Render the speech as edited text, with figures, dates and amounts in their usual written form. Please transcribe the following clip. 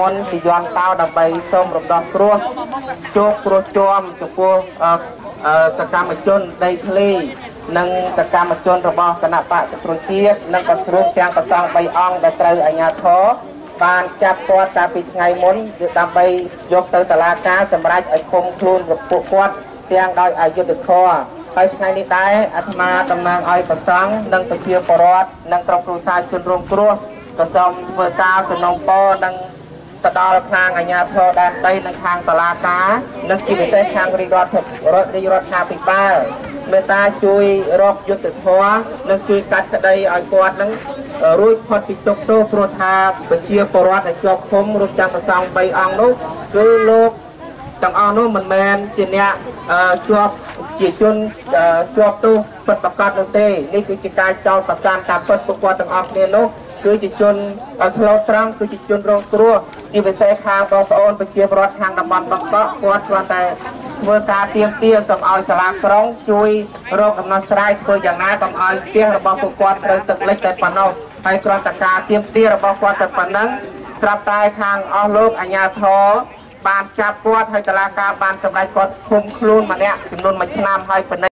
មុនជាយន្តតោដើម្បីសូមរំដោះគ្រោះជោគគ្រោះជាំចំពោះសកម្មជនដីធ្លីនិងសកម្មជនរបស់គណៈបក្សសង្គ្រោះជាតិនិងក៏ស្រួលទាំងប្រសង់3អង្គដែលត្រូវអាជ្ញាធរបានចាប់គាត់កាលពីថ្ងៃមុនដើម្បីយកទៅតុលាការសម្រេចឲ្យឃុំខ្លួនពួកគាត់ទាំងដោយអយុត្តិធម៌ហើយថ្ងៃនេះដែរអាត្មាតំណាងឲ្យប្រសង់និងប្រជាពលរដ្ឋនិងក្រុមគ្រួសារជនរងគ្រោះក៏សូមធ្វើការសំណូមពរនិងទៅដល់ខាងអាជ្ញាធរដែនដីនិងខាងតុលាការនិងជាពិសេសខាងរាជរដ្ឋាភិបាលមេត្តាជួយរកយុត្តិធម៌និងជួយកាត់ក្តីឲ្យគាត់នឹងរួចផុតពីទុក្ខទោសព្រោះថាប្រជាពលរដ្ឋដែលជាប់ឃុំរួមទាំងប្រសង់3អង្គនោះគឺលោកទាំងអស់នោះមិនមែនជាអ្នកជាប់ជាជនជាប់ទោសពិតប្រាកដនោះទេនេះគឺជាការចោទប្រកាន់តាមពិតពួកគាត់ទាំងអស់គ្នានោះគឺជាជនស្លូតត្រង់គឺជាជនរងគ្រោះជាពិសេសខាងបងប្អូនប្រជាពលរដ្ឋខាងតំបន់បឹងកក់គាត់គ្រាន់តែធ្វើការទាមទារសូមឲ្យសាលាក្រុងជួយរកដំណោះស្រាយធ្វើយ៉ាងណាកុំឲ្យផ្ទះរបស់ពួកគាត់ត្រូវទឹកលិចតែប៉ុណ្ណោះហើយគ្រាន់តែការទាមទាររបស់គាត់តែប៉ុណ្ណឹងស្រាប់តែខាងអស់លោកអាជ្ញាធរបានចាប់គាត់ហើយតុលាការបានសម្រេចគាត់ឃុំខ្លួនម្នាក់ចំនួន1ឆ្នាំហើយប៉ុណ្ណេះ។